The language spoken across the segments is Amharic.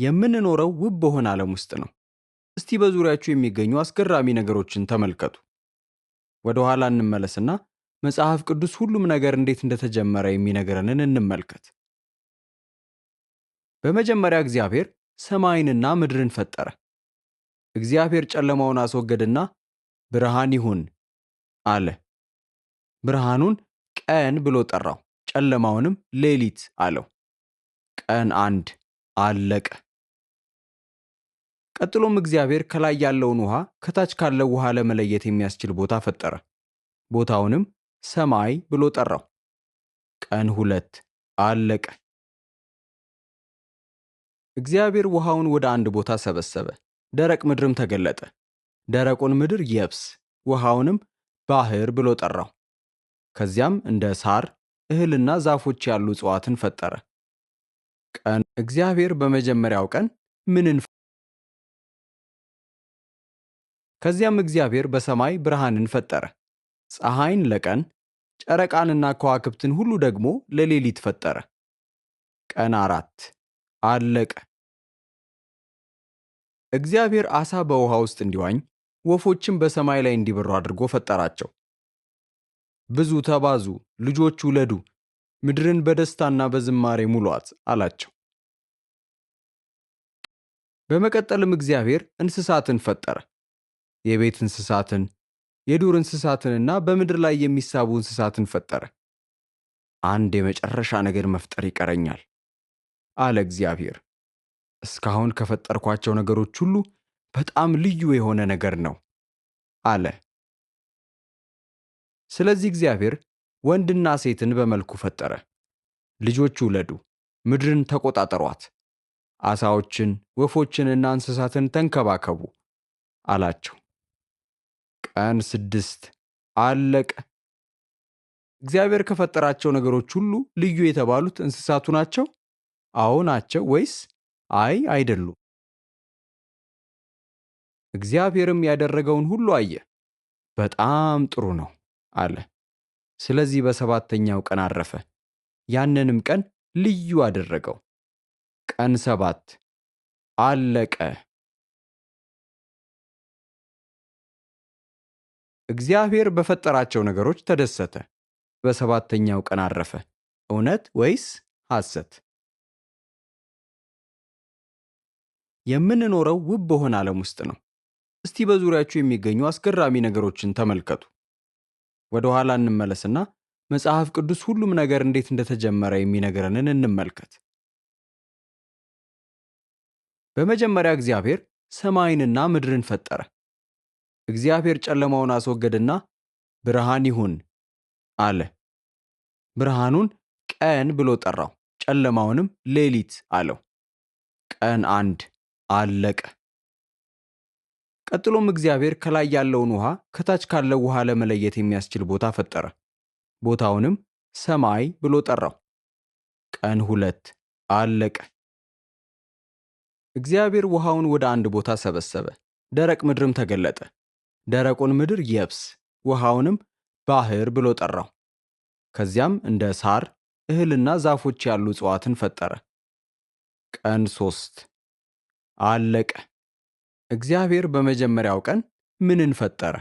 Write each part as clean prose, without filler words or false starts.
የምንኖረው ውብ በሆነ ዓለም ውስጥ ነው። እስቲ በዙሪያችሁ የሚገኙ አስገራሚ ነገሮችን ተመልከቱ። ወደ ኋላ እንመለስና መጽሐፍ ቅዱስ ሁሉም ነገር እንዴት እንደተጀመረ የሚነግረንን እንመልከት። በመጀመሪያ እግዚአብሔር ሰማይንና ምድርን ፈጠረ። እግዚአብሔር ጨለማውን አስወገደና ብርሃን ይሁን አለ። ብርሃኑን ቀን ብሎ ጠራው፣ ጨለማውንም ሌሊት አለው። ቀን አንድ አለቀ። ቀጥሎም እግዚአብሔር ከላይ ያለውን ውሃ ከታች ካለው ውሃ ለመለየት የሚያስችል ቦታ ፈጠረ። ቦታውንም ሰማይ ብሎ ጠራው። ቀን ሁለት አለቀ። እግዚአብሔር ውሃውን ወደ አንድ ቦታ ሰበሰበ፣ ደረቅ ምድርም ተገለጠ። ደረቁን ምድር የብስ፣ ውሃውንም ባህር ብሎ ጠራው። ከዚያም እንደ ሳር፣ እህልና ዛፎች ያሉ እጽዋትን ፈጠረ። ቀን እግዚአብሔር በመጀመሪያው ቀን ምንን ከዚያም እግዚአብሔር በሰማይ ብርሃንን ፈጠረ። ፀሐይን ለቀን፣ ጨረቃንና ከዋክብትን ሁሉ ደግሞ ለሌሊት ፈጠረ። ቀን አራት አለቀ። እግዚአብሔር ዓሣ በውሃ ውስጥ እንዲዋኝ ወፎችም በሰማይ ላይ እንዲበሩ አድርጎ ፈጠራቸው። ብዙ ተባዙ፣ ልጆች ውለዱ፣ ምድርን በደስታና በዝማሬ ሙሏት አላቸው። በመቀጠልም እግዚአብሔር እንስሳትን ፈጠረ። የቤት እንስሳትን፣ የዱር እንስሳትንና በምድር ላይ የሚሳቡ እንስሳትን ፈጠረ። አንድ የመጨረሻ ነገር መፍጠር ይቀረኛል አለ እግዚአብሔር። እስካሁን ከፈጠርኳቸው ነገሮች ሁሉ በጣም ልዩ የሆነ ነገር ነው አለ። ስለዚህ እግዚአብሔር ወንድና ሴትን በመልኩ ፈጠረ። ልጆች ውለዱ፣ ምድርን ተቆጣጠሯት፣ ዓሣዎችን፣ ወፎችንና እንስሳትን ተንከባከቡ አላቸው። ቀን ስድስት አለቀ። እግዚአብሔር ከፈጠራቸው ነገሮች ሁሉ ልዩ የተባሉት እንስሳቱ ናቸው? አዎ ናቸው ወይስ አይ አይደሉም? እግዚአብሔርም ያደረገውን ሁሉ አየ፣ በጣም ጥሩ ነው አለ። ስለዚህ በሰባተኛው ቀን አረፈ፣ ያንንም ቀን ልዩ አደረገው። ቀን ሰባት አለቀ። እግዚአብሔር በፈጠራቸው ነገሮች ተደሰተ። በሰባተኛው ቀን አረፈ። እውነት ወይስ ሐሰት? የምንኖረው ውብ በሆነ ዓለም ውስጥ ነው። እስቲ በዙሪያችሁ የሚገኙ አስገራሚ ነገሮችን ተመልከቱ። ወደ ኋላ እንመለስና መጽሐፍ ቅዱስ ሁሉም ነገር እንዴት እንደተጀመረ የሚነግረንን እንመልከት። በመጀመሪያ እግዚአብሔር ሰማይንና ምድርን ፈጠረ። እግዚአብሔር ጨለማውን አስወገደና ብርሃን ይሁን አለ። ብርሃኑን ቀን ብሎ ጠራው፣ ጨለማውንም ሌሊት አለው። ቀን አንድ አለቀ። ቀጥሎም እግዚአብሔር ከላይ ያለውን ውሃ ከታች ካለው ውሃ ለመለየት የሚያስችል ቦታ ፈጠረ። ቦታውንም ሰማይ ብሎ ጠራው። ቀን ሁለት አለቀ። እግዚአብሔር ውሃውን ወደ አንድ ቦታ ሰበሰበ፣ ደረቅ ምድርም ተገለጠ። ደረቁን ምድር የብስ፣ ውሃውንም ባህር ብሎ ጠራው። ከዚያም እንደ ሳር፣ እህልና ዛፎች ያሉ እጽዋትን ፈጠረ። ቀን ሶስት አለቀ። እግዚአብሔር በመጀመሪያው ቀን ምንን ፈጠረ?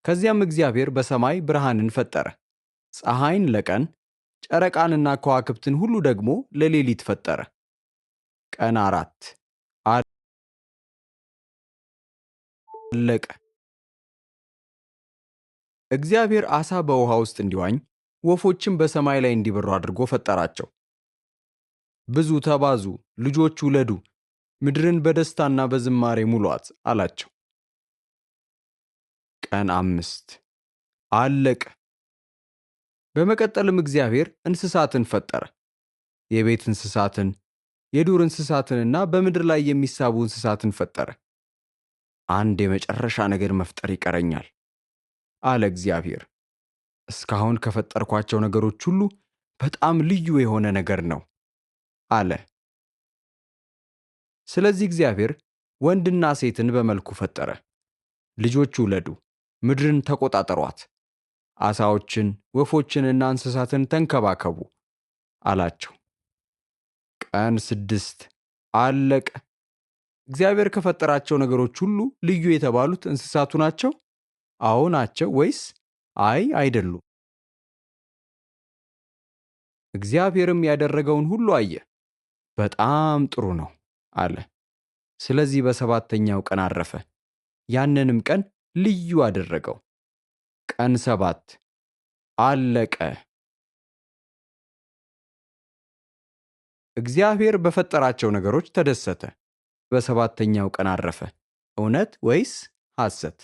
ከዚያም እግዚአብሔር በሰማይ ብርሃንን ፈጠረ። ፀሐይን ለቀን፣ ጨረቃንና ከዋክብትን ሁሉ ደግሞ ለሌሊት ፈጠረ። ቀን አራት አለቀ። እግዚአብሔር ዓሣ በውሃ ውስጥ እንዲዋኝ ወፎችም በሰማይ ላይ እንዲበሩ አድርጎ ፈጠራቸው። ብዙ ተባዙ፣ ልጆች ውለዱ፣ ምድርን በደስታና በዝማሬ ሙሏት አላቸው። ቀን አምስት አለቀ። በመቀጠልም እግዚአብሔር እንስሳትን ፈጠረ። የቤት እንስሳትን፣ የዱር እንስሳትንና በምድር ላይ የሚሳቡ እንስሳትን ፈጠረ። አንድ የመጨረሻ ነገር መፍጠር ይቀረኛል አለ እግዚአብሔር። እስካሁን ከፈጠርኳቸው ነገሮች ሁሉ በጣም ልዩ የሆነ ነገር ነው አለ። ስለዚህ እግዚአብሔር ወንድና ሴትን በመልኩ ፈጠረ። ልጆች ውለዱ፣ ምድርን ተቆጣጠሯት፣ ዓሣዎችን፣ ወፎችንና እንስሳትን ተንከባከቡ አላቸው። ቀን 6 አለቀ። እግዚአብሔር ከፈጠራቸው ነገሮች ሁሉ ልዩ የተባሉት እንስሳቱ ናቸው? አዎ ናቸው ወይስ አይ አይደሉም? እግዚአብሔርም ያደረገውን ሁሉ አየ፣ በጣም ጥሩ ነው አለ። ስለዚህ በሰባተኛው ቀን አረፈ። ያንንም ቀን ልዩ አደረገው። ቀን 7 አለቀ። እግዚአብሔር በፈጠራቸው ነገሮች ተደሰተ። በሰባተኛው ቀን አረፈ። እውነት ወይስ ሐሰት?